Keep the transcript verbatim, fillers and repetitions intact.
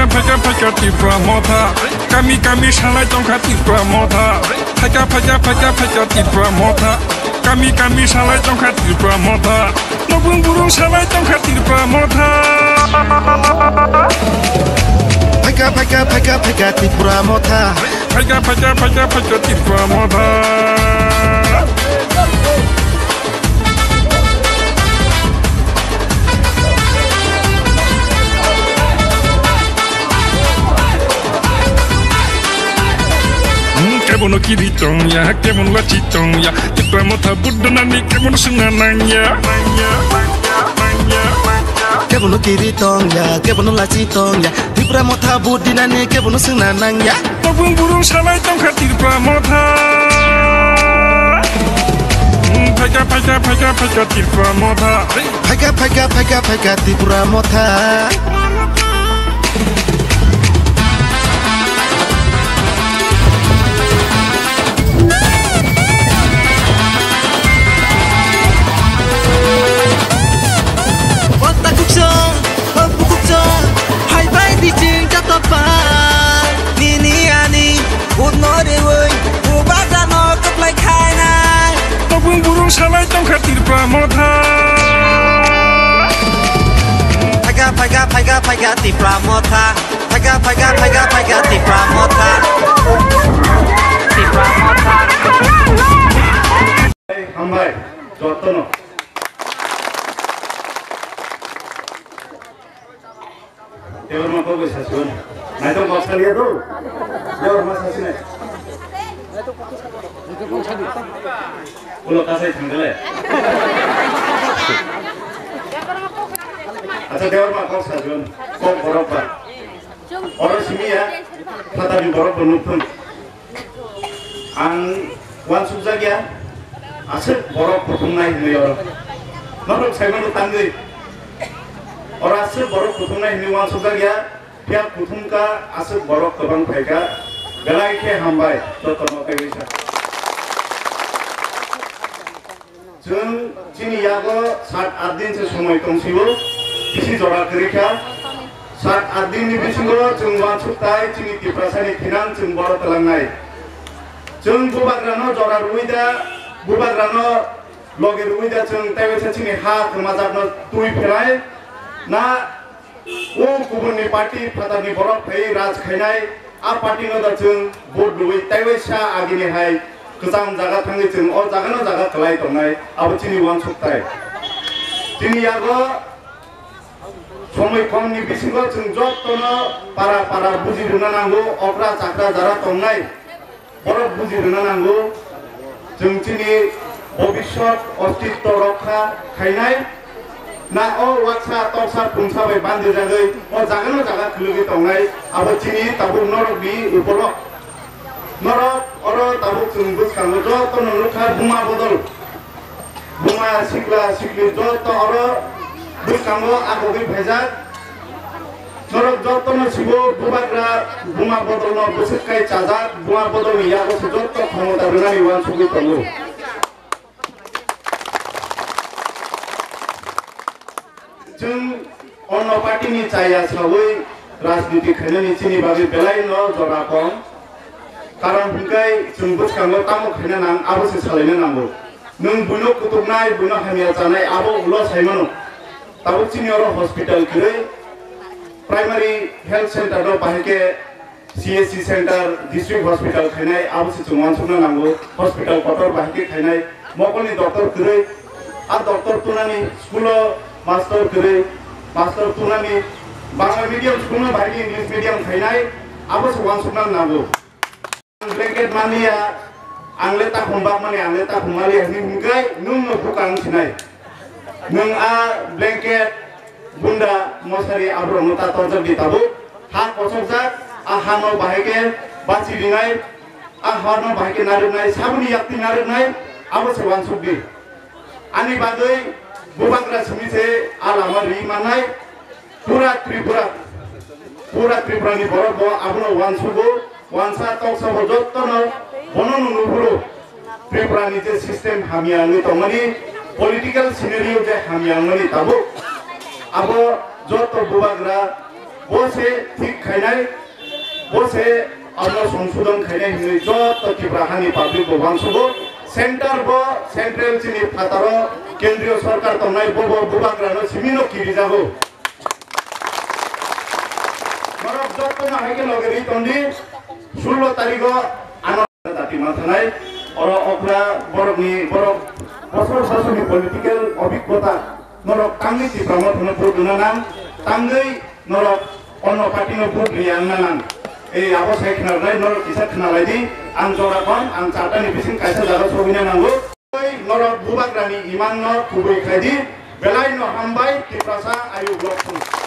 Phaikha phaikha Tipra Motha, kami kami salai tongkha Tipra Motha. Phaikha phaikha phaikha phaikha Tipra Motha, kami kami salai tongkha Tipra Motha. Nokbung burung salai tongkha Tipra Motha. Phaikha phaikha phaikha phaikha Tipra Motha. Phaikha phaikha phaikha phaikha Tipra Motha. Hmm, kebono kiri tongya, kebono lachi tongya, Tipra Motha budonani kebono sungna nangya. Kebono kiri tongya, kebono lachi tongya, Tipra Motha budinani kebono sungna nangya. Nokbung burung salai tongkha Tipra Motha. Hmm, phaikha phaikha phaikha phaikha Tipra Motha. Phaikha phaikha phaikha phaikha Tipra Motha. Bota kuksong, o bukuksong, hai bai di ching joto pai. Nini ani, utno rewi, ubagrano kwplai khainai. Nokbung burung salai tongkha Tipra Motha. Phaikha, phaikha, phaikha, phaikha, Tipra Motha. Phaikha, phaikha, phaikha, phaikha, Tipra Motha. Tipra Motha. Hambai, jotono. Debbarma kok bai sasigon. Naitong kok saliya do. Debbarma sasinai. Ulo kasai thangdele. Acha, Debbarma kok sasigon. Kok borok ba. Oro simi ya. Phatani borok bo nukthung. Ang uansukjakya, aswk borok kuthumnai hinwi oro. Norok saimano tangwi. Oro aswk borok kuthumnai hinwi uansukjakya, phiya kuthumkha aswk borok kwbang phaikha, belai khe hambai, jotono teiwi sa. Chwng chini yago sat at din se somoi tong sio, bisi jora kwrwi kha. Sat at din ni bisingo chwng uansuk tai chini Tiprasa ni thinang chwng boro twlangnai. Chwng bubagrano jora rwui da, bubagrano loge rwui da chwng tei waisa chini ha kwmajakno twi phelai na. O kubunni party phatarni borok phaiwi raj khainai, a partyno da chwng vote rwui tei waisa agini hai kwcham jaga thangwi chwng o jagano jaga kwlai tongnai, abo chini uansuk tai. Chini yago somoi komni bisingo chwng jottono para para buji rwna nango, okra chakra jara tongnai. Borok buji rwna nango, chwng chini bobiswt ostitto rokha khainai, na o waksa toksa pungsa bai bandijagwi o jagano jaga khwlwgwi tongnai, abo chini tabuk norokni upolok. Norok oro tabuk chwng bwskango jotono nukha buma bodol. Buma sikla sikli joto oro bwskango agogwi phaijak. Norok jotono sibo bubagra buma bodolno bwswk kai chajak, buma bodolni yago se joto khomota rwnani uansugwi tongo. Chwng onno party ni chaya sawi rajniti khainani chini bagwi belai no jora kong. Karon hwnkhe chwng bwskango tamo khaina nang abo se salaina nango. Nwng buino kutuknai, buino hamya chanai abo ulo saimano. Tabuk chini oro hospital kwrwi, primary health center no bahai khe C H C center, district hospital khainai, abo se chwng uansukna nango, hospital kotor bahai khe khainai, mokolni doctor kwrwi, a doctor tunani school o master kwrwi, master tunani Bangla medium school no bahai khe English medium khainai, abo se uansukna nango. Ang blanket manliya, ang le takhum bak mani, ang le takhum maliya hinwi hwnkhe nwng no bukang sinai. Nwng a blanket, bunda, mosari aborok no ta torjak di tabuk. Ha kochokjak, a ha no bahai khe bachi rinai, a ha no bahai khe narwknai, saboni yakti narwknai, abo se uansuk di. Ani bagwi bubagra simi se a lama ri manai, pura Tripura, pura Tripura ni borok bo abono uansugo, uansa toksa bo jotto no bono no nuphuru. Tripura ni je system hamya wngwi tongmani, political scenario je hamya wngmani tabuk, abo jotto bubagra Bo se thik khainai, bo se abo songsodon khainai hinwi joto Tripura hani public bo uansugo. Center bo, central chini phataro kendriyo sorkar tongnai, bo bo bubagrano simino kirijago. Borok jotono hai khe loge ri tondi, sullo tarigo ano dati ma thanai, oro okra borokni, borok bosor bosor ni political obhiggota norok tangwi Tipra Mothano vote rwna nang, tangwi norok onno party no vote rwna nang. Ei abo sai khna lai, norok kisa khna lai di, ang jora kon, ang charta ni bising kaisa jaga sogwina nango. Norok bubagrani imanno kubui khlai di, belai no hambai, Tiprasa ayu block song.